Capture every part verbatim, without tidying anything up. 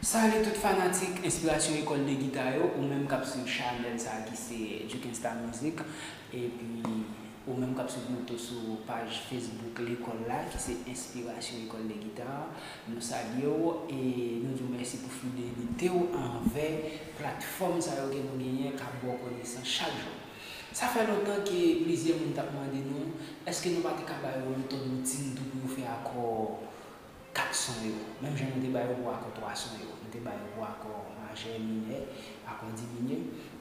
Salut tout fanatik Inspirasyon École de Guitare yo, ou menm k ap swiv chanèl sa ki se Duke Insta Music, epi ou menm k ap swiv nou tou sou paj Facebook lekòl la ki se Inspirasyon École de Guitare. Nou salye w e nou di w mèsi pou fidelite w anvè platfòm sa yo ke nou genyen k ap ba w konesans chak jou. Sa fè lontan ke plizyè moun t ap mande nou èske nou pa te ka ba yo metòd woutin tou pou yo fè akò kat son yo, menm jan nou te ba yo pou akò twa son yo. Nou te ba yo pou akò majè, minè, akò diminye.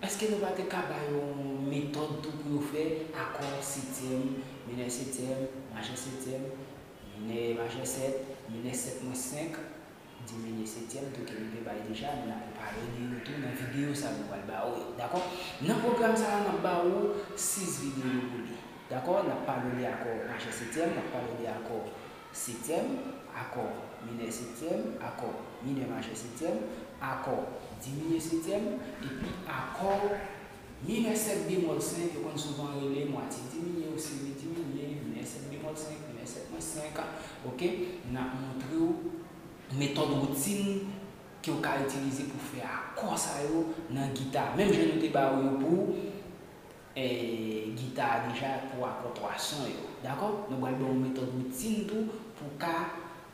Èske nou pa te ka ba yo yon metòd tou pou yo fè akò setyèm, minè setyèm, majè setyèm, minè majè sèt, minè sèt mwens senk, diminye setyèm tou ke nou te bay deja, men n ap pale de yo tou nan videyo sa nou pral ba ou yo, dakò? Nan pwogram sa a, n ap ba ou sis videyo pou li, dakò? N ap pale de akò majè setyèm, n ap pale de akò setyèm, akò minè setyèm, akò minè majè setyèm, akò diminye setyèm, epi akò minè sèt bemòl senk, yo konn souvan rele mwatye diminye ou semi diminye, minè sèt bemòl senk, minè sèt mwens senk, oke? N ap montre w metòd woutin ke w ka itilize pou fè akò sa yo nan gita. Menm jan nou te ba ou yo pou eh, gita a deja pou akò twa son yo. Dakò? Nou pral ba w metòd woutin tou pou w ka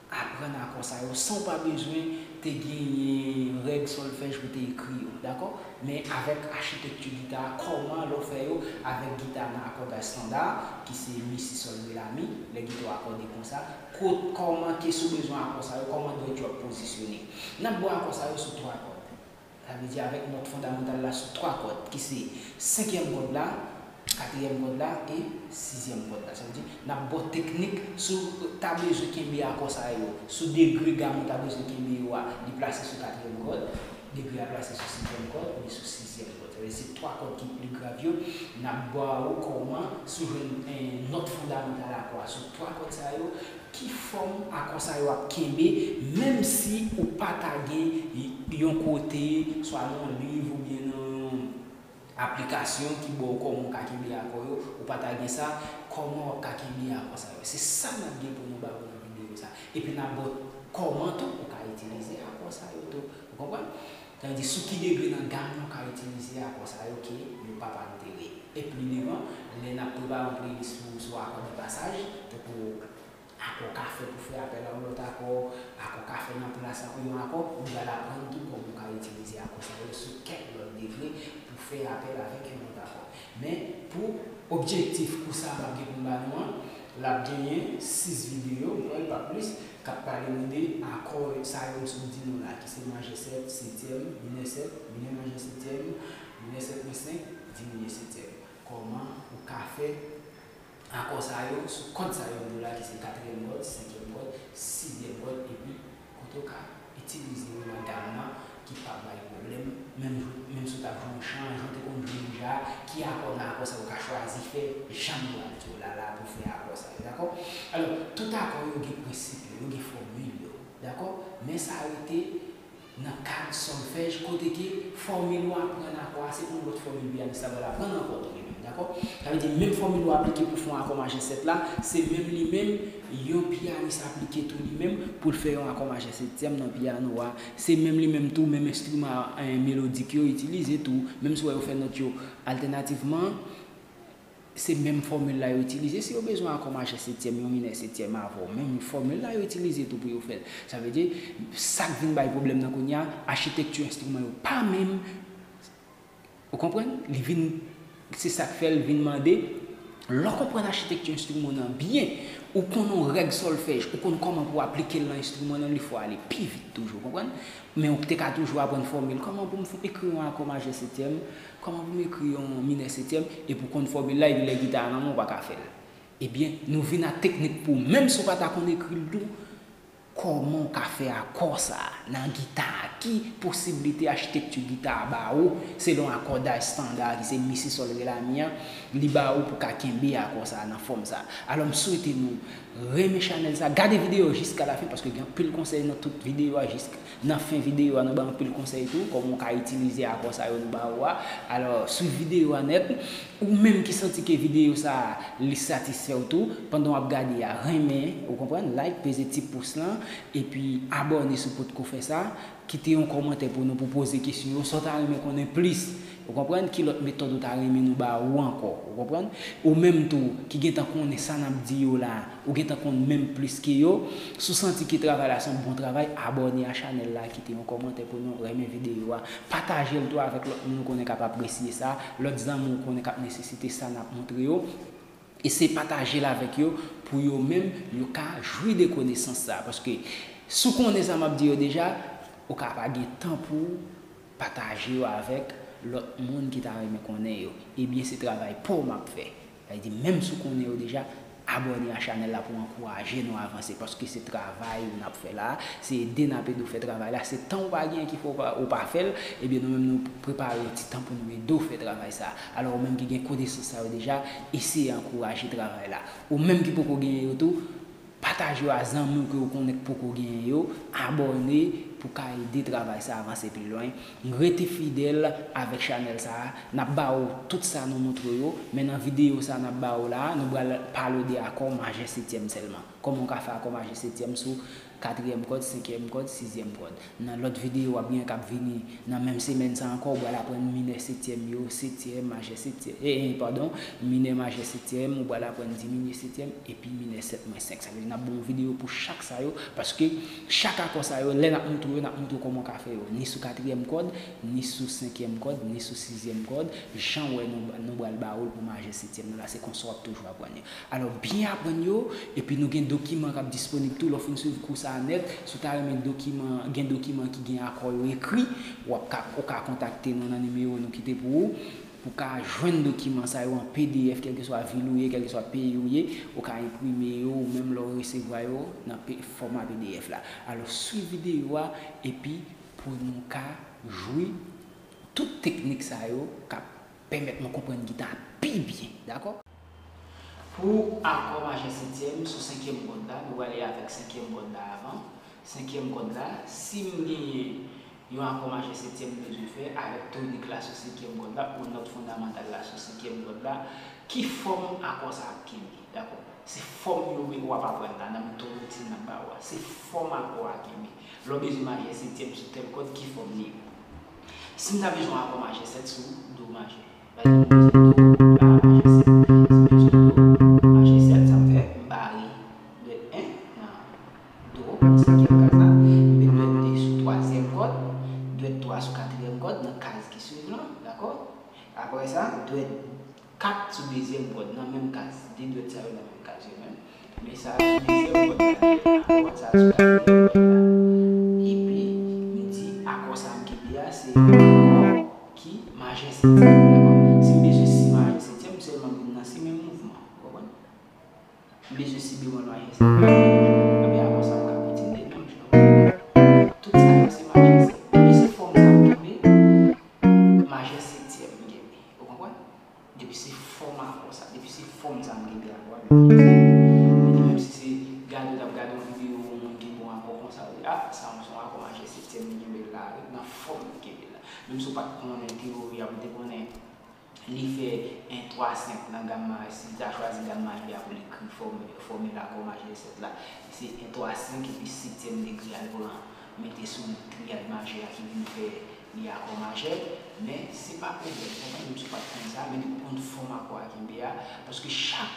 aprann akò sa yo san w pa bezwen te genyen règ sòlfèj pou te ekri yo. Dakò? Men avèk achitekti gita a, kòman lè w fè yo avèk gita nan akòdaj estanda, ki se mi, si, sòl, re, la, mi, lè gita w akòde konsa, ko-, kòman ke si w bezwen akò sa yo, kòman dwèt yo ap pozisyone. N ap ba w akò sa yo sou twa kòd. Sa vle di avèk nòt fondamantal la sou twa kòd, ki se senkyèm kòd la, katriyèm kòd la e sizyèm kòd la. Sa vle di, n ap ba w teknik si w ta bezwen kenbe akò sa yo, sou degre gam ou ta bezwen kenbe yo a, li plase sou katriyèm kòd, degre a plase sou senkyèm kòd, oubyen sou sizyèm kòd. Sa vle di, se twa kòd ki pi grav yo. N ap ba ou kòman, si w jwenn, eh, nòt fondamantal akò a sou twa kòd sa yo, ki fòm akò sa yo ap kenbe, menm si ou pa ta gen yon kote, swa nan yon liv oubyen nan yon aplikasyon ki ba w kòman w ka kenbe akò yo, ou pa ta gen sa, kòman w ap ka kenbe akò sa yo? Se sa n ap gen pou nou ba ou nan videyo sa. Epi n ap ba w kòman tou ou ka itilize akò sa yo tou. Ou konprann? Sa vle di, sou ki degre nan gam nan w ka itilize akò sa yo ke yo pa pa antere. E pi devan, lè n ap prepare yon playlist pou, sou akò de pasaj, tankou akò w ka fè pou fè apèl a yon lòt akò, akò w ka fè nan plas yon akò, ou pral aprann tou kòman w ka itilize akò sa yo sou kèk lòt degre pou fè apèl avèk yon lòt akò. Men, pou objektif kou sa a m ap gen pou m ba nou an, l ap genyen sis videyo, m kwè, pa plis, k ap pale nou de akò sa yo m sot di nou la, ki se majè sèt, setyèm, minè sèt, minè majè setyèm, minè sèt mwens senk, diminye setyèm. Kòman ou ka fè akò sa yo, sou kòd sa yo m di w la, ki se katriyèm kòd, senkyèm kòd, sizyèm kòd, epi kote w ka itilize yo nan gam nan, ki p ap bay pwoblèm, menm jou, menm si w t ap jwe yon chan, jan w te konn jwe deja, ki akò nan akò sa yo w ka chwazi fè, jan m pral di w la, la pou fè akò sa yo, dakò? Alò, tout akò yo gen prensip yo, yo gen fòmil yo, dakò? Men sa rete nan kad sòlfèj, kote ke fòmil ou aprann akò a, se yon lòt fòmil pyanis la pral aprann ankò tou li menm, dakò? Sa vle di, menm fòmil ou aplike pou fè yon akò majè sèt la, se menm li menm yon pyanis aplike tou li menm pou l fè yon akò majè setyèm nan pyano a. Se menm li menm tou, menm enstriman, eh, melodik yo itilize tou, menm si w wè yo fè nòt yo altènativman, se menm fòmil la yo itilize. Si yo bezwen akò majè setyèm, yon minè setyèm avè w, menm fòmil la yo itilize tou pou yo fè l. Sa vle di, sa k vin bay pwoblèm nan kounye a, achitekti enstriman yo pa menm. Ou konprann? Li vin, se sa k fè l vin mande, lè w konprann achitekti enstriman w nan byen, ou konn yon règ sòlfèj, ou konn kòman pou w aplike l nan enstriman nan, li fè w ale pi vit toujou, ou konprann? Men ou te ka toujou aprann fòmil. Kòman pou m fè, ekri yon akò majè setyèm? Kòman pou m ekri yon minè setyèm? Epi w konn fòmil la, epi lè gita a nan men w, ou pa ka fè l. Ebyen, nou vin ak teknik pou ou. Menm si w pa ta konn ekri l tou, kòman w ka fè akò sa a nan gita a? Ki posiblite achitekti gita a ba ou, selon akòdaj estanda ki se mi, si, sòl, re, la, mi an, li ba ou pou w ka kenbe akò sa a nan fòm sa a? Alò, m swete nou renmen chanèl sa, gade videyo jiska lafen, paske gen anpil konsèy nan tout videyo a, jiska nan fen videyo a, nou bay anpil konsèy tou, kòman w ka itilize akò sa yo nou ba ou a. Alò, swiv videyo a nèt. Ou menm ki santi ke videyo sa a, li satisfè w tou, pandan w ap gade a, renmen, ou konprann, like, peze ti pous lan, epi abòne si w potko fè sa, kite yon kòmantè pou nou, pou poze kesyon yo, sa w ta renmen konnen plis. Ou konprann? Ki lòt metòd ou ta renmen nou ba ou ankò? Ou konprann? Ou menm tou, ki gentan konnen sa n ap di yo la, ou gentan konn menm plis ke yo, si w santi ke travay la se yon bon travay, abòne a chanèl la, kite yon kòmantè pou nou, renmen videyo a, pataje l tou avèk lòt moun ou konnen k ap apresye sa, lòt zanmi ou konnen k ap nesesite sa n ap montre yo. Eseye pataje l avèk yo pou yo menm, yo ka jwi de konesans sa a. Paske si w konnen sa m ap di yo deja, ou ka pa gen tan pou w pataje yo avèk lòt moun ki ta renmen konnen yo. Ebyen, se travay pa w m ap fè. Sa vle di, menm si w konnen yo deja, abòne a chanèl la pou w ankouraje nou avanse. Paske se travay n ap fè la, se ede n ap ede w fè travay la. Se tan w pa genyen ki fè w pa, w pa fè l. Ebyen, nou menm, nou prepare yon ti tan pou nou ede w fè travay sa a. Alò, ou menm ki gen konesans sa yo deja, eseye ankouraje travay la. Ou menm ki poko genyen yo tou, pataje yo a zanmi w ke w konnen k poko genyen yo, abòne pou ka ede travay sa a avanse pi lwen. Rete fidèl avèk chanèl sa a. N ap ba ou tout sa nou montre yo, men nan videyo sa a n ap ba ou la a, nou pral pale w de akò majè setyèm sèlman. Kòman w ka fè akò majè setyèm sou katriyèm kòd, senkyèm kòd, sizyèm kòd. Nan lòt videyo, w ap gen k ap vini nan menm semèn sa ankò, ou pral aprann minè setyèm yo, setyèm, majè setyèm, e, e, padon, minè majè setyèm, ou pral aprann diminye setyèm, epi minè sèt mwens senk. Sa vle di, n ap ba w yon videyo pou chak sa yo, paske chak akò sa yo, lè n ap montre w yo, n ap montre w kòman w ka fè yo, ni sou katriyèm kòd, ni sou senkyèm kòd, ni sou sizyèm kòd, jan w wè nou, nou pral ba ou l pou majè setyèm nan la, se konsa w ap toujou aprann yo. Alò, byen aprann yo, epi nou gen dokiman k ap disponib tou. Lè w fin swiv kou sa a nèt, si w ta renmen dokiman, gen dokiman ki gen akò yo ekri, w ap ka, ou ka kontakte nou nan nimewo nou kite pou ou, pou w ka jwenn dokiman sa yo an P D F, kèlkeswa vil ou ye, kèlkeswa peyi ou ye, ou ka enprime yo, ou menm lè w resevwa yo nan pe-, fòma P D F la. Alò, swiv videyo a, epi pou nou ka jwi tout teknik sa yo k ap pèmèt nou konprann gita a pi byen, dakò? Pou akò majè setyèm sou senkyèm kòd la, nou prale avèk senkyèm kòd la avan. Senkyèm kòd la, si m genyen yon akò majè setyèm m bezwen fè avèk tonik la sou senkyèm kòd la, ou nòt fondamantal la sou senkyèm kòd la, ki fòm akò sa ap kenbe, dakò? Se fòm yo w ap aprann la, nan mitan wotin n ap ba ou a. Se fòm akò a kenbe. Lè w bezwen majè setyèm sou tèl kòd, ki fòm li ye? Si m ta bezwen akò majè sèt sou do majè, pa egzanp, m bezwen do, la, majè sèt. Si m bezwen do majè sèt, sa m fè, m bare dwèt en nan do, nan senkyèm kaz la, m met dwèt de sou twazyèm kòd, dwèt twa sou katriyèm kòd, nan kaz ki swiv lan, dakò? Apre sa, dwèt kat sou dezyèm kòd nan menm kaz. De dwèt sa yo nan menm kaz yo menm. Men sa a sou dezyèm kòd la, dwèt la. Dwèt sa a sou katriyèm kòd la. Epi, m di akò sa a m kenbe a, se yon akò ki majè setyèm. Dakò? Si m bezwen si majè setyèm, m sèlman vin nan si menm mouvman. Ou konprann? M bezwen si bemòl majè sèt. Ebyen, apre sa, m ka kontinye menm jan. Tout sa yo se majè sèt. Epi se fòm sa m kenbe, majè setyèm m kenbe. Ou konprann? Depi se fòm akò sa, depi se fòm sa m kenbe akò a, m majè sèt. Menm si se gade w t ap gade yon videyo yon moun kenbe yon akò konsa, ou di, "Ah, sa se yon akò majè setyèm li kenbe la, nan fòm li kenbe la." Menm si w pa t konnen teyori a, ou te konnen li fè en twa senk nan gam majè, si li ta chwazi gam majè a pou l ekri fòm-, fòmil akò majè sèt la, se en twa senk epi setyèm degre a l pran, mete sou triyad majè a ki vin fè li akò majè, men se pa pwoblèm, konprann, menm si w pa t konn sa, men depi w konn fòm akò a kenbe a, paske chak,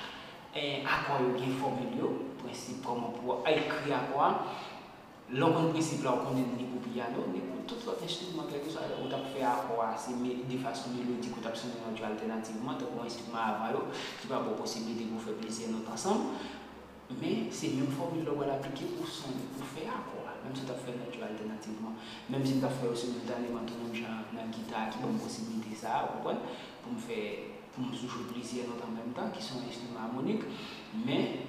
eh, akò yo gen fòmil yo, prensip kòman pou w ekri akò a, Lè w konn prensip la, w konnen ni pou pyano, ni pou tout lòt enstriman, kèlkeswa ou t ap fè akò a, se me-, de fason melodik ou t ap sonnen lòt yo altènativman, tankou enstriman avan yo, ki pa ba w posiblite pou w fè plizyè nòt ansanm. Men, se menm fòmil la w pral aplike pou sonnen, pou fè akò a, menm si w t ap fè lòt yo altènativman. Menm si m t ap fè yo similtaneman, tou menm jan nan gita a ki ban m posiblite sa a, ou konprann, pou m fè, pou m jwe plizyè nòt an menm tan, ki se yon enstriman amònik. Men,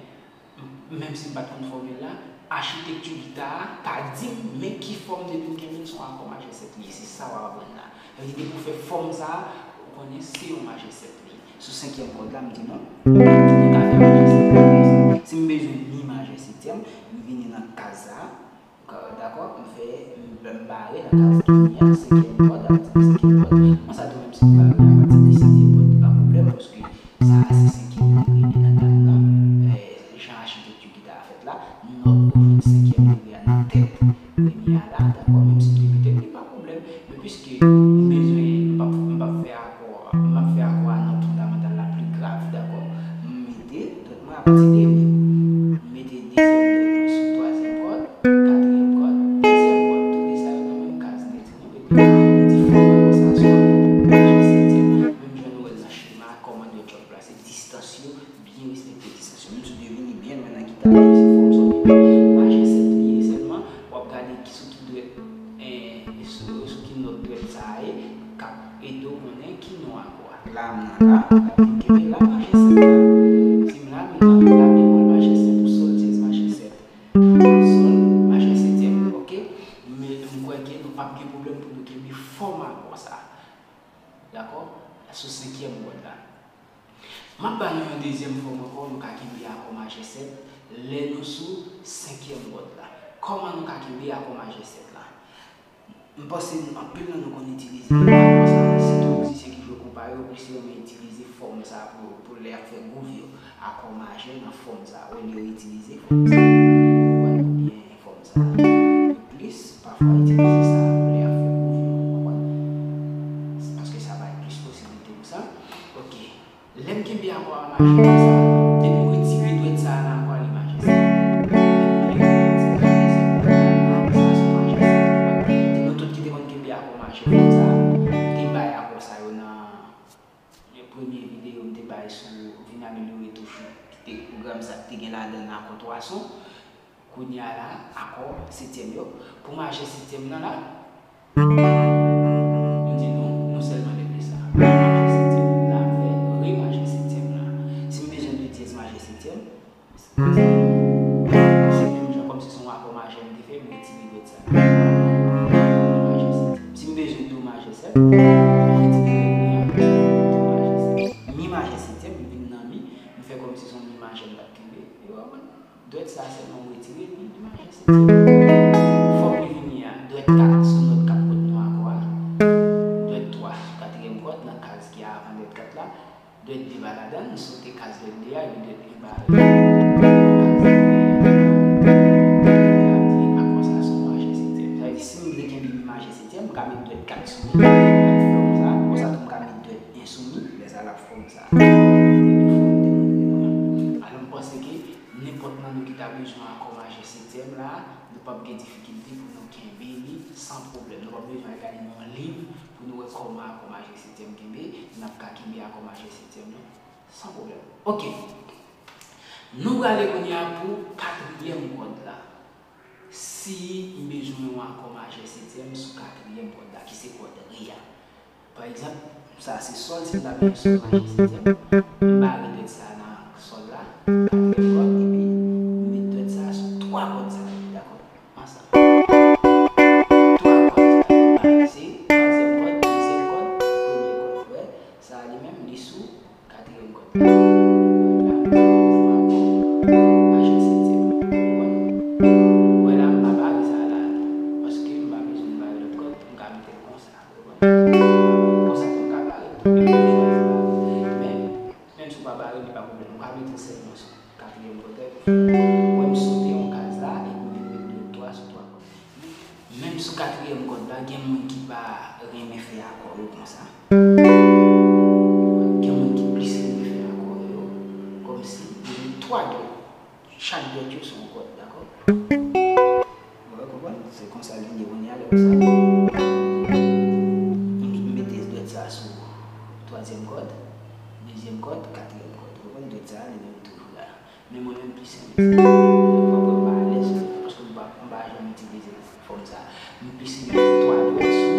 Menm si m pa t konn fòmil la, achitekti gita a pa di m men ki fòm depi m kenbe l se yon akò majè sèt li ye. Se sa w ap aprann la. Sa vle di depi w fè fòm sa a, ou konnen se yon majè sèt li ye. Sou senkyèm kòd la, m di non. M ka fè majè sèt konsa. Si m bezwen mi majè setyèm, m vini nan kaz sa a. Dakò, m fè, m, m bare nan kaz ki vini a, senkyèm kòd, apati de senkyèm kòd. Konsa tou menm si m bare apati de sizyèm kòd, li pa pwoblèm, paske sa a se senkyèm degre li nan gam nan, eh, jan achitekti gita a fèt la, nòt ou jwenn senkyèm degre a nan tèt premye a la, E sou, sou ki nòt dwèt sa a ye, k ap ede w konnen ki non akò a. La, m nan la, m ap vin kenbe la, majè sèt la. Si m la, m nan la, bemòl majè sèt, ou sòl dyèz majè sèt. Sòl majè setyèm, oke? Men m kwè ke nou p ap gen pwoblèm pou nou kenbe fòm akò sa a. Dakò? Sou senkyèm kòd la. M ap ba nou yon dezyèm fòm ankò, nou ka kenbe akò majè sèt lè nou sou senkyèm kòd la. Kòman nou ka kenbe akò majè sèt la? M panse anpil nan nou konn itilize akò sa, sitou mizisyen ki jwe konpa yo plis renmen itilize fòm sa pou, pou lè y ap fè gwouv yo. Akò majè nan fòm sa, olye yo itilize fòm sa. Ou konprann? Oubyen fòm sa. Yo plis pafwa itilize sa pou lè y ap fè gwouv yo, ou konprann? Se paske sa bay plis posiblite pou sa. Oke. Lè m kenbe akò a majè konsa, depi m retire dwèt sa a nan akò a, li majè sèt. Depi m retire dwèt sa a, sa se majè sèt. Ti nou tout ki te konn kenbe akò majè konsa, m te bay akò sa yo nan premye videyo m te bay sou Vin Amelyore Touch Ou, ki te pwogram sa ki te gen ladan l akò twa son. Kounye a la, akò setyèm yo. Pou majè setyèm nan la, m di nou, nou sèlman regle sa. Majè setyèm la, m fè re majè setyèm la. Si m bezwen de dyèz majè setyèm, se menm jan kòmsi se yon akò majè m te fè, m retire dwèt sa. Majè setyèm. Si m bezwen do majè sèt, m retire do majè sèt. Mi majè setyèm, m vin nan mi, m fè kòmsi se yon mi majè m t ap kenbe. Yo, dwèt sa a sèlman m retire, li, li majè setyèm. Fòm li vini a, dwèt kat sou nòt k ap pot nou akò a. Dwèt twa sou katriyèm kòd, nan kaz ki avan dwèt kat la. Dwèt de ba ladan l, m sote kaz dwèt de a, epi dwèt en ba. Sa vle di akò sa a se yon majè setyèm. Sa vle di, si m vle kenbe mi majè setyèm, m ka met dwèt kat sou mi, l ap fè konsa, konsa tou m ka met dwèt en sou mi, lè sa a l ap fè konsa. Premye fòm m te montre nou an. Alò, m panse ke nenpòt nan nou ki ta bezwen akò majè setyèm la, nou p ap gen difikilte pou nou kenbe li san pwoblèm. Nou p ap bezwen al gade nan yon liv pou nou wè kòman akò majè setyèm kenbe, n ap ka kenbe akò majè setyèm yo san pwoblèm. Oke. Nou prale kounye a pou katriyèm kòd la. Si m bezwen yon akò majè setyèm sou katriyèm kòd la, ki se kòd re a. Pa egzanp, sa se sòl, si m ta bezwen sòl majè setyèm, m bare dwèt sa nan sòl la, katriyèm kòd, epi m met dwèt sa sou twa kòd sa yo, dakò? Ansanm. Twa kòd sa yo, m bare, se twazyèm kòd, dezyèm kòd, premye kòd. Ou wè, sa a li menm, li sou katriyèm kòd. Wè la, majè setyèm. Ou konprann? Wè la, m pa bare sa la, non. Paske m pa bezwen bare lòt kòd, m ka mete l konsa. Ou konprann? Konsa tou m ka bare l tou, men m chwazi bare. Men, menm si w pa bare l, li pa pwoblèm. Ou ka mete l sèlman sou katriyèm kòd la, epi fè. Ou wè m sote yon kaz la, epi m vin met dwèt twa sou twa kòd. Menm sou katriyèm kòd la, gen moun ki pa renmen fè akò yo konsa. Gen moun ki plis renmen fè akò yo kòmsi yo gen twa dwèt. Chak dwèt yo se yon kòd, dakò? Bon, ou konprann? Se konsa l vin ye kounye a, lè konsa. M mete dwèt sa sou twazyèm kòd, dezyèm kòd, katriyèm kòd. Ou konprann? Dwèt sa, li menm toujou la. Men mwen menm plis renmen sa. Mwen, mwen pa alèz sou li paske m pa, m pa janm itilize fòm sa. M plis renmen twa dwèt sou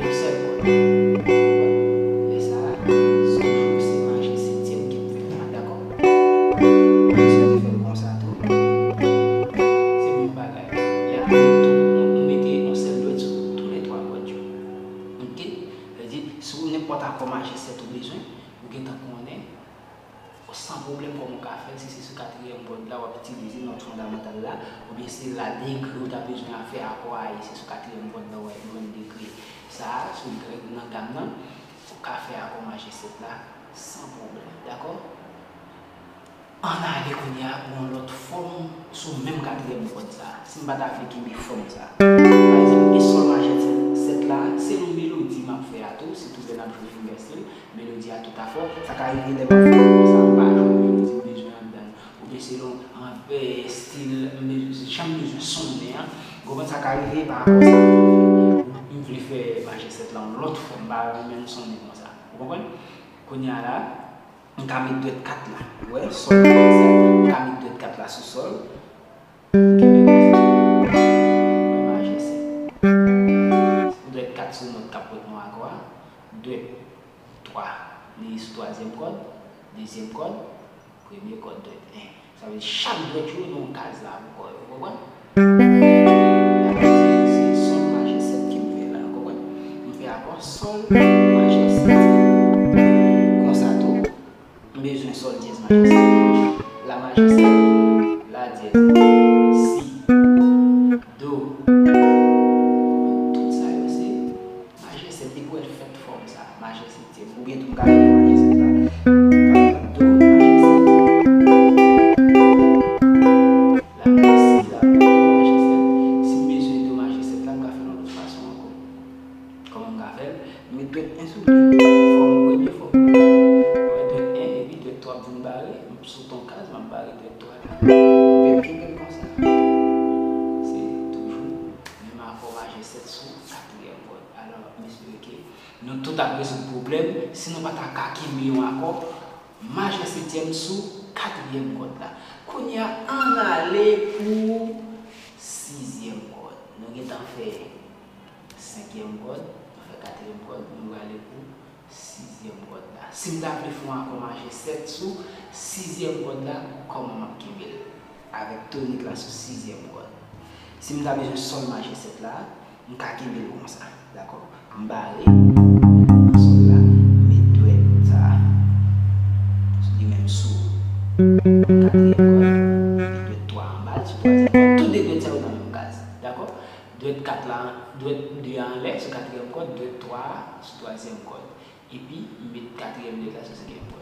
yon sèl kòd. Lè sa a, se yon jou, se majè setyèm ki m fè la, dakò? Mwen plis renmen fè l konsa tou. Se menm bagay. Lè a, m tou, m mete yon sèl dwèt sou toulètwa kòd yo. Oke? Sa vle di, si w nenpòt akò majè sèt ou bezwen, ou gentan konnen, san pwoblèm kòman w ka fè l, si se sou katriyèm kòd la w ap itilize nòt fondamantal la, oubyen se la degre ou ta bezwen a fè akò a ye, se sou katriyèm kòd la w ap jwenn degre sa a, sou nan gam nan, ou ka fè akò majè sèt la san pwoblèm, dakò? Ann ale kounye a pou yon lòt fòm sou menm katriyèm kòd sa a. Si m pa ta vle kenbe fòm sa a. Pa egzanp, e sòl majè sèt la, se yon melodi m ap fè a tou, sitou lè n ap jwe fingerstyle, melodi a tout afè. Sa ka rive lè m ap fè konsa, m pa jwenn melodi m bezwen anndan l. Oubyen selon, an, e, estil, m bezwen, jan m bezwen sonnen an. Ou konprann, sa ka rive pa rapò sa m vle fè. M vle fè majè sèt la yon lòt fòm, m pa renmen l sonnen konsa. Ou konprann? Kounye a la, m ka met dwèt kat la. Ou wè, sòl majè sèt, m ka met dwèt kat la sou sòl. Kenbe konsa. Ou wè, majè sèt. dwèt twa, li sou twazyèm kòd, dezyèm kòd, premye kòd dwèt en. Sa vle di chak dwèt yo nan yon kaz la ankò, ou konprann? Se sòl majè sèt ke m fè la, ou konprann? M fè akò sòl majè sèt. Konsa tou, m bezwen sòl dyèz majè sèt, la majè sèt, la dyèz, si, do. Tout sa yo se majè sèt, depi w wè l fèt fòm sa, majè sètyèm, oubyen tou m ka fè majè sèt la, pa egzanp, do majè sèt. La, si la, do majè sèt. Si m bezwen do majè sèt la, m ka fè l yon lòt fason ankò. Kòman m ka fè l? M met dwèt en sou li. Fòm premye, fòm premye. Mwen dwèt en, epi dwèt twa ap vin bare. M sot yon kaz, m ap bare dwèt twa la. Epi m kenbe l konsa. Se toujou menm akò majè sèt sou katriyèm kòd. Alò, m espere ke nou tout ap rezoud pwoblèm. Si nou pa ta ka kenbe yon akò majè setyèm sou katriyèm kòd la. Kounye a, ann ale pou sizyèm kòd. Nou gentan fè senkyèm kòd, nou fè katriyèm kòd, nou prale pou sizyèm kòd la. Si m ta vle fè yon akò majè sèt sou sizyèm kòd la, kòman m ap kenbe l? Avèk tonik la sou sizyèm kòd. Si m ta bezwen sòl majè sèt la, m ka kenbe l konsa, dakò? M bare sòl la, m met dwèt sa a, li menm sou katriyèm kòd, met dwèt twa anba l sou twazyèm kòd. Tout de dwèt sa yo nan menm kaz, dakò? Dwèt kat la, dwèt de a anlè sou katriyèm kòd, dwèt twa a sou twazyèm kòd. Epi, m met katriyèm dwèt la sou senkyèm kòd.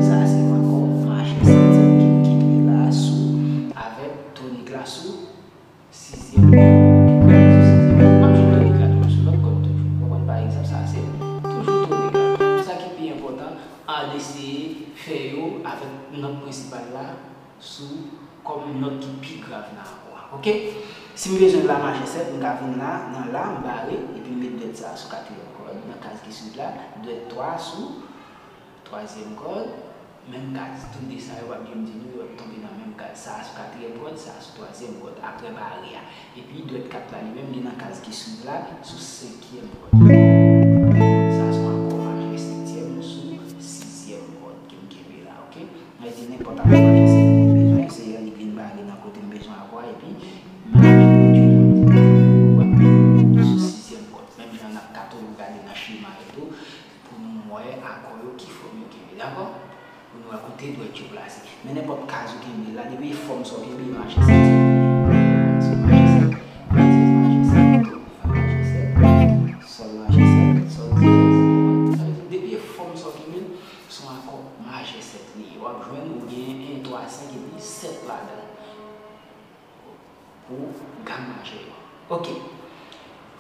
Sa a se yon akò majè setyèm ki, ki kenbe la sou, avèk tonik la sou sizyèm kòd. Sou sizyèm kòd. M ap jwe tonik la toujou sou lòt kòd toujou. Ou konprann? Pa egzanp, sa a se toujou tonik la. Sa ki pi enpòtan, al eseye fè yo avèk nòt prensipal la sou kòm nòt ki pi grav nan akò a. Oke? Si m bezwen la majè sèt, m ka vin la, nan la, m bare, epi m met dwèt sa a sou katriyèm kòd, nan kaz ki swiv la, dwèt twa sou twazyèm kòd, menm kaz. Tou de sa yo, w ap byen di nou, yo ap tonbe nan menm kaz. Sa a sou katriyèm kòd, sa a sou twazyèm kòd, aprè bare a. Epi dwèt kat la li menm, li nan kaz ki swiv la, sou senkyèm kòd. Sa a se yon akò majè setyèm sou sizyèm kòd ke m kenbe la, oke? Mwen di nenpòt akò majè sèt ke m bezwen, se li vin bare nan kote m bezwen akò a, epi m ap vin pwodui l sou sizyèm kòd. Menm jan n ap ka toujou gade nan chema yo tou, pou nou wè akò yo ki fòm yo kenbe, dakò? Pou nou wè kote dwèt yo plase. Men nenpòt kaz ou kenbe la, depi e fòm sa w kenbe, majè sèt, majè sèt, majè sèt, fa majè sèt, sòl majè sèt, sòl dyèz. Sa vle di, depi e fòm sa w kenbe, se yon akò majè sèt li ye. W ap jwenn ou gen en, twa, senk epi sèt ladan l pou gam majè yo. Oke.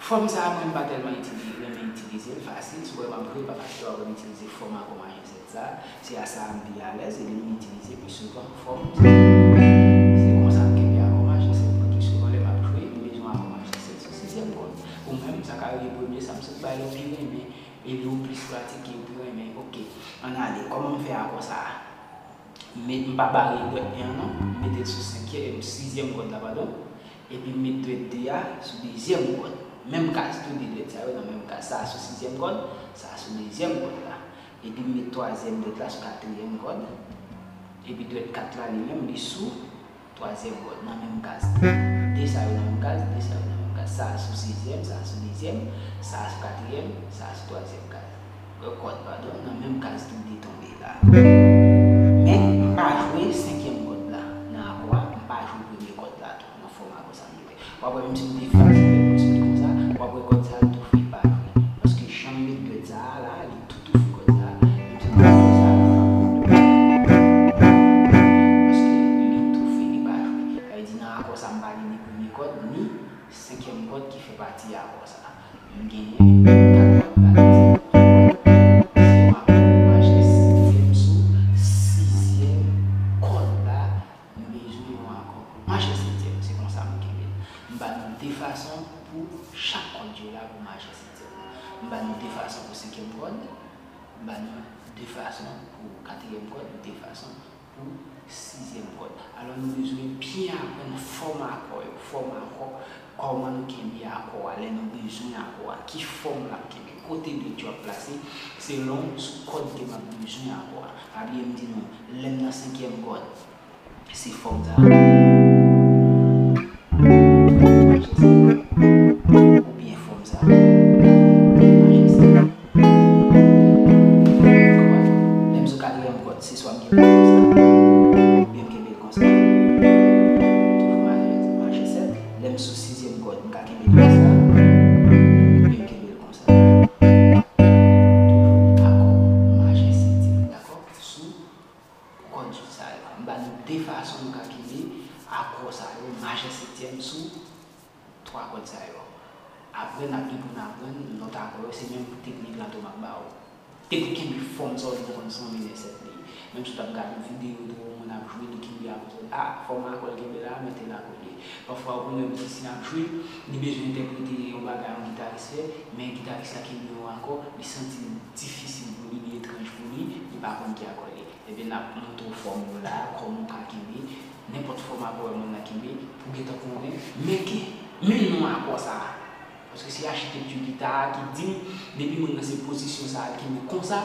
Fòm sa a, mwen, m pa tèlman itilize, renmen itilize l, fasil. Si w wè m ap jwe, pa fasil, w ap wè m itilize fòm akò majè sèt sa. Se a sa a m pi alèz, epi m itilize pi souvan fòm sa. Se konsa m kenbe akò majè sèt mwen pi souvan lè m ap jwe, m bezwen akò majè sèt sou sizyèm kòd. Ou menm, sa ka rive premye, sa m sot bay la, ou pi renmen, epi ou plis pratike, ou pi renmen. Oke, ann ale. Kòman m fè akò sa a? M met, m pa bare dwèt en an non, m mete l sou senkyèm, sizyèm kòd la, padon. Epi m met dwèt de a sou dezyèm kòd. Menm kaz, tou de dwèt sa yo nan menm kaz. Sa a sou sizyèm kòd, sa a sou dezyèm kòd la. Epi m met twazyèm dwèt la sou katriyèm kòd. Epi dwèt kat la li menm, li sou twazyèm kòd nan menm kaz. De sa yo nan menm kaz, de sa yo nan menm kaz. Sa a sou sizyèm, sa a sou dezyèm, sa a sou katriyèm, sa a sou twazyèm kaz. Kòd, padon, nan menm kaz tou de tonbe la. Men, m pa jwe senkyèm kòd la nan akò a, m pa jwe premye kòd la tou nan fòm akò sa m jwe. W ap wè, menm si m te fasil, menm si m te konsa, w ap wè kòd sa a l toufe, l pa jwe. Paske jan m met dwèt sa a la, li tou toufe kòd sa a, menm si m te konsa, l pa pwoblèm. Paske li toufe, li pa jwe. Sa vle di nan akò sa, m pa gen ni premye kòd, ni senkyèm kòd ki fè pati akò sa. M genyen kat kòd la, se yon akò majè setyèm sou sizyèm kòd la, m bezwen yon akò majè setyèm, se konsa m kenbe l. M ba nou de fason pou chak kòd yo la pou majè setyèm. M ba nou de fason pou senkyèm kòd, m ba nou de fason pou katriyèm kòd, de fason pou Sizyèm kòd. Alò, nou bezwen byen aprann fòm akò yo, fòm akò, kòman nou kenbe akò a, lè nou bezwen akò a, ki fòm l ap kenbe, kote dwèt yo ap plase, selon sou kòd ke m ap bezwen akò a. Pa bliye m di nou, lè m nan senkyèm kòd, se fòm sa a. Majè sèt. Oubyen fòm sa a. Majè sèt. Lè m sou katriyèm kòd, se swa m kenbe l konsa, oubyen m kenbe l konsa. Toujou majè, majè sèt. Lè m sou sizyèm kòd, m ka kenbe l konsa, oubyen m kenbe l konsa. Toujou akò majè setyèm, dakò? Sou kòd sa yo. M ba nou de fason nou ka kenbe akò sa yo, majè setyèm sou twa kòd sa yo. Apre, n ap gen pou n aprann lòt akò yo, se menm teknik la tou m ap ba w. Te pou kenbe fòm sa w di konn san minè sèt li. Menm si w t ap gade yon videyo tou, yon moun ap jwe, li kenbe akò sa, a, fòm akò l kenbe la, mete l akò l ye. Pafwa, ou konn wè mizisyen ap jwe, li bezwen entèprete yon bagay yon gitaris fè, men gitaris la kenbe yon akò, li santi l difisil pou li, li etranj pou li, li pa konn ki akò l ye. Ebyen, n ap montre w fòm yo la a, kòman w ka kenbe nenpòt fòm akò w wè moun nan kenbe, pou w gentan konnen men ki, men non akò sa a. Paske se achitekti gita a ki di m, depi moun nan se pozisyon sa a l kenbe konsa,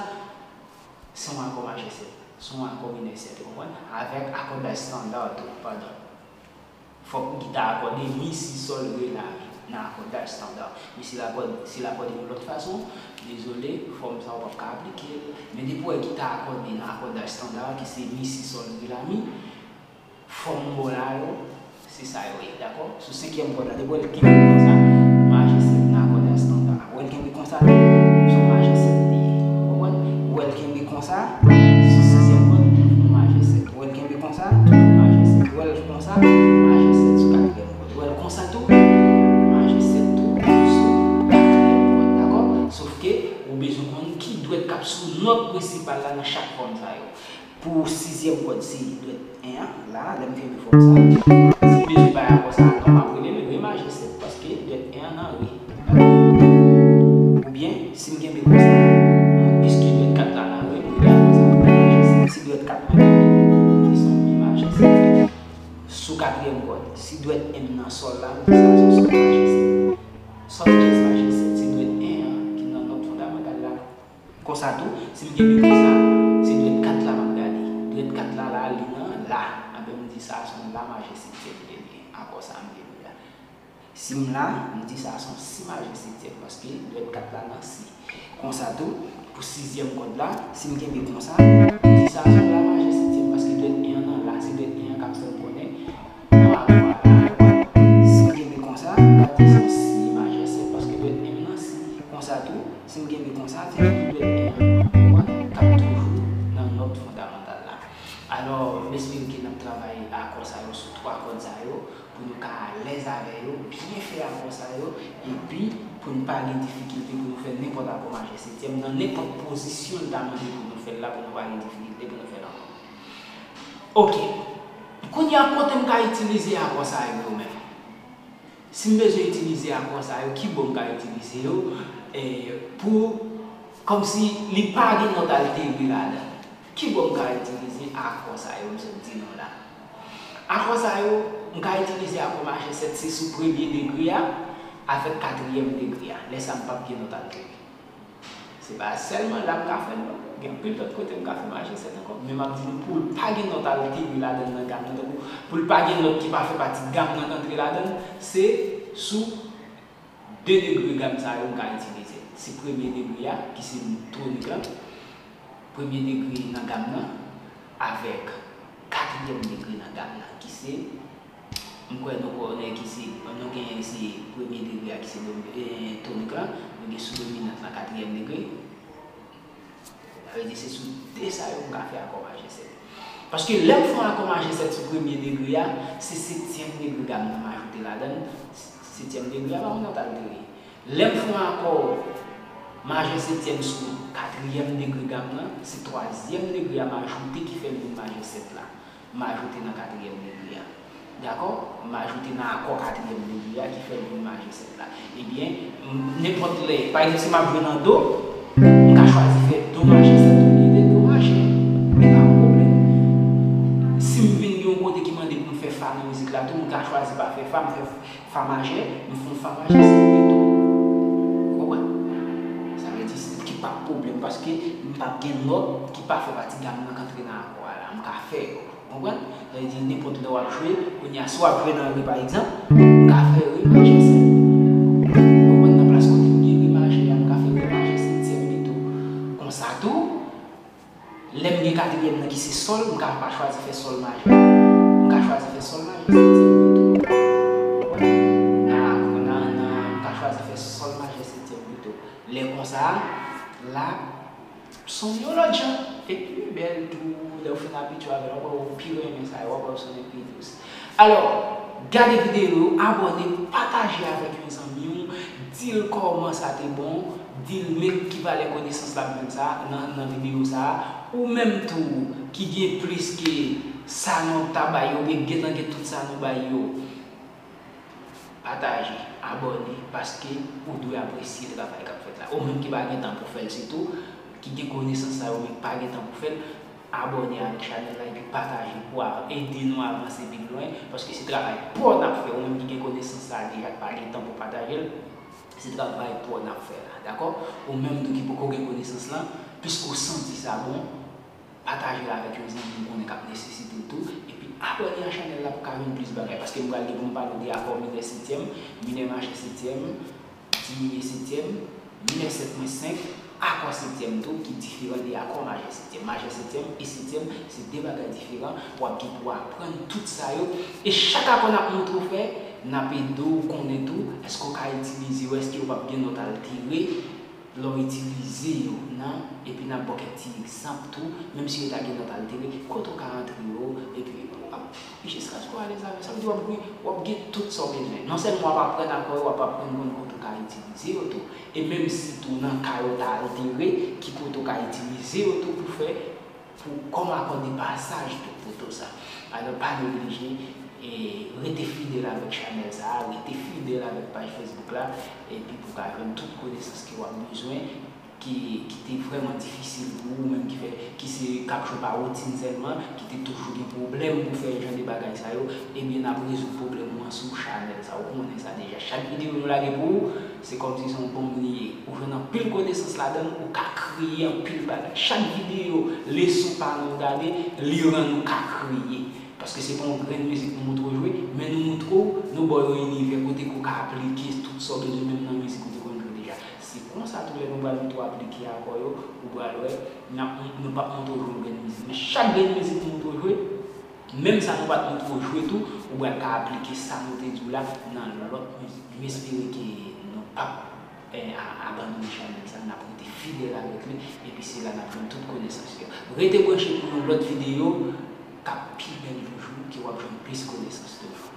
se yon akò majè sèt, se yon akò minè sèt, ou konprann? Avèk akòdaj estanda tou, padon. Fòk gita a akòde mi, si, sòl, re, la, mi nan akòdaj estanda. Men si l akòde, si l akòde yon lòt fason, dezole, fòm sa a w p ap ka aplike l. Men depi w wè gita a akòde nan akòdaj estanda, ki se mi, si, sòl, re, la, mi, fòm m ba w la yo, se sa yo ye, dakò? Sou senkyèm kòd la, depi w wè l kenbe konsa, majè sèt nan akòdaj estanda. Ou wè l kenbe konsa tou, se yon majè sèt li ye. Ou konprann? Ou wè l kenbe konsa, sou sizyèm kòd, yon majè sèt. Ou wè l kenbe konsa, toujou majè sèt. Ou wè l konsa, majè sèt sou katriyèm kòd. Ou wè l konsa tou, majè sèt tou, sou katriyèm kòd. Dakò? Sòf ke ou bezwen konn ki dwèt k ap sou nòt prensipal la nan chak fòm sa yo. Pou sizyèm kòd, se dwèt en an, la, lè m kenbe fòm sa. Si m bezwen bay akò sa a non, m ap rele l re majè sèt, paske dwèt en an nan re. Oubyen, si m kenbe konsa, piske dwèt kat la nan re, m rele l konsa, re majè sèt. Si dwèt kat la nan re, m di se yon mi majè sèt. Sou katriyèm kòd, si dwèt en m nan sòl la, m di sa se yon sòl majè sèt. Sòl djèz majè sèt, se dwèt en an ki nan nòt fondamantal la. Konsa tou, si m kenbe konsa, se dwèt kat la m ap gade. Dwèt kat la, la, li nan la. Anben, m di sa se yon la majè setyèm li ye. Akò sa a m kenbe la. Si m la, m di sa se yon si majè setyèm, paske dwèt kat la nan si. Konsa tou, pou sizyèm kòd la, si m kenbe konsa, m di sa se yon la majè setyèm, paske dwèt en an nan la, se dwèt en an k ap fè m konnen non akò a la. Si m kenbe konsa, m va di se yon si majè sèt, paske dwèt en m nan si. Konsa tou, si m kenbe konsa, se yon dwèt en an, konprann, k ap toujou nan nòt fondamantal la. Alò, m espere ke n ap travay akò sa yo sou twa kòd sa yo, pou nou ka alèz avè yo, byen fè akò sa yo, epi pou n pa gen difikilte pou nou fè nenpòt akò majè setyèm, nan nenpòt pozisyon l ta mande pou nou fè l la, pou nou pa gen difikilte pou nou fè l ankò. Oke. Kounye a, kote m ka itilize akò sa yo menm? Si m bezwen itilize akò sa yo, ki bò m ka itilize yo, eh, pou, kòmsi li pa gen nòt altere ladan l? Ki bò m ka itilize akò sa yo m sot di nou la? Akò sa yo, m ka itilize akò majè sèt, se sou premye degre a avèk katriyèm degre a. Lè sa a, m p ap gen nòt altere. Se pa sèlman la m ka fè l non. Gen anpil lòt kote m ka fè majè sèt ankò. Men m ap di nou pou l pa gen nòt altere ladan l nan gam nan, tankou pou l pa gen nòt ki pa fè pati gam nan k antre ladan l, se sou de degre gam sa yo m ka itilize. Se premye degre a, ki se tonik lan, premye degre nan gam nan, avèk katriyèm degre nan gam nan, ki se M kwè nou konnen ki se, nou genyen se premye degre a ki se do, eh, tonik lan, nou gen sou dominant lan katriyèm degre. Sa vle di se sou de sa yo m ka fè akò majè sèt. Paske lè m fè yon akò majè sèt sou premye degre a, se setyèm degre gam nan m ajoute ladan l. Setyèm degre a pa yon nòt altere. Lè m fè yon akò majè setyèm sou katriyèm degre gam nan, se twazyèm degre a m ajoute ki fè l vin majè sèt la. M ajoute nan katriyèm degre a. Dakò? M ajoute nan akò katriyèm degre a ki fè l vin majè sèt la. Ebyen, m, nenpòt lè, pa egzanp, si m ap jwe nan do, m ka chwazi fè do majè sèt olye de do majè. Li pa yon pwoblèm. M ka chwazi pa fè fa, m fè fa majè, m fè yon fa majè sèt pito. Ou konprann? Sa vle di, se ki p ap pwoblèm, paske m p ap gen nòt ki pa fè pati gam nan k antre nan akò a la. M ka fè yo. Ou konprann? Sa vle di, nenpòt lè w ap jwe, kounye a, si w ap jwe nan re, pa egzanp, m ka fè re majè sèt. Ou konprann? Nan plas kote m gen re majè a, m ka fè re majè setyèm pito. Konsa tou, lè m gen katriyèm nan ki se sòl, m ka pa chwazi fè sòl majè. M ka chwazi fè sòl majè setyèm pito. Ou konprann? Nan, nan, nan, m ka chwazi fè sòl majè setyèm pito. Lè konsa, la, son yon lòt jan. Epi li bèl tou, lè w fin abitye avè l, w ap wè w pi renmen sa yo, w ap wè l sonnen pi dous. Alò, gade videyo yo, abòne, pataje avèk yon zanmi w, di l kòman sa te bon, di l men ki valè konesans l ap jwenn sa nan, nan videyo sa a. Ou menm tou ki gen plis ke sa nou ta bay yo, oubyen gentan gen tout sa nou bay yo, pataje, abòne, paske ou dwe apresye travay k ap fèt la. Ou menm ki pa gen tan pou fè l sitou, ki gen konesans sa yo men ki pa gen tan pou fè l, abòne avèk chanèl la epi pataje pou a ede nou avanse pi lwen, paske se travay pa w n ap fè. Ou menm ki gen konesans sa a deja, k pa gen tan pou pataje l, se travay pa w n ap fè la, dakò? Ou menm tou ki poko gen konesans lan, piske w santi sa bon, pataje l avèk yon zanmi w konnen k ap nesesite l tou, epi abòne a chanèl la pou w ka jwenn plis bagay, paske m pral gen pou m pale w de akò minè setyèm, minè majè setyèm, diminye setyèm, minè sèt mwen senk, akò setyèm tou, ki diferan de akò majè setyèm. Majè setyèm e setyèm, se de bagay diferan, w ap gen pou w aprann tout sa yo, e chak akò n ap montre w fè, n ap ede w konnen tou, èske w ka itilize yo, èske w p ap gen nòt altere, lè w itilize yo nan, epi n ap ba w kèk ti egzanp tou, menm si yo ta gen nòt altere, kote w ka antre yo, epi w ap, jiskaske w alèz avè sa, vle di w ap gen, w ap gen tout sa w bezwen. Non sèlman w ap aprann akò yo, w ap aprann konn kote w ka itilize yo tou. E menm si tou nan ka yo ta altere, ki kote w ka itilize yo tou pou fè pou kòm akò de pasaj tou pou tou sa. Alò, pa neglije e rete fidèl avèk chanèl sa a, rete fidèl avèk paj Facebook la, epi pou w ka jwenn tout konesans ke w ap bezwen, ki, ki te vrèman difisil pou ou, ou menm ki fè, ki se, k ap jwe pa woutin sèlman, ki te toujou gen pwoblèm pou fè jan de bagay sa yo, ebyen, n ap rezoud pwoblèm ou an sou chanèl sa a. Ou konnen sa deja. Chak videyo nou lage pou ou, se kòmsi se yon bonm li ye. Ou jwenn anpil konesans ladan l, ou ka kreye anpil bagay. Chak videyo, leson pa nou gade, li rann ou ka kreye. Paske se pa yon grenn mizik nou montre w jwe, men nou montre w, nou ba w yon inivè kote ke w ka aplike tout sa w bezwen menm nan mizik ou te konn jwe deja. Se konsa tou lè nou pral montre w aplike akò yo, ou pral wè, n ap, nou p ap montre w jwe yon grenn mizik. Men chak grenn mizik nou montre w jwe, menm sa nou pa t montre w jwe tou, ou pral ka aplike sa nou te di w la nan lòt mizik. M espere ke nou p ap, eh, a-, abandone chanèl sa, n ap rete fidèl avèk li, epi se la n ap jwenn tout konesans yo. Rete branche pou yon lòt videyo k ap pi bèl toujou, ke w ap jwenn plis konesans toujou.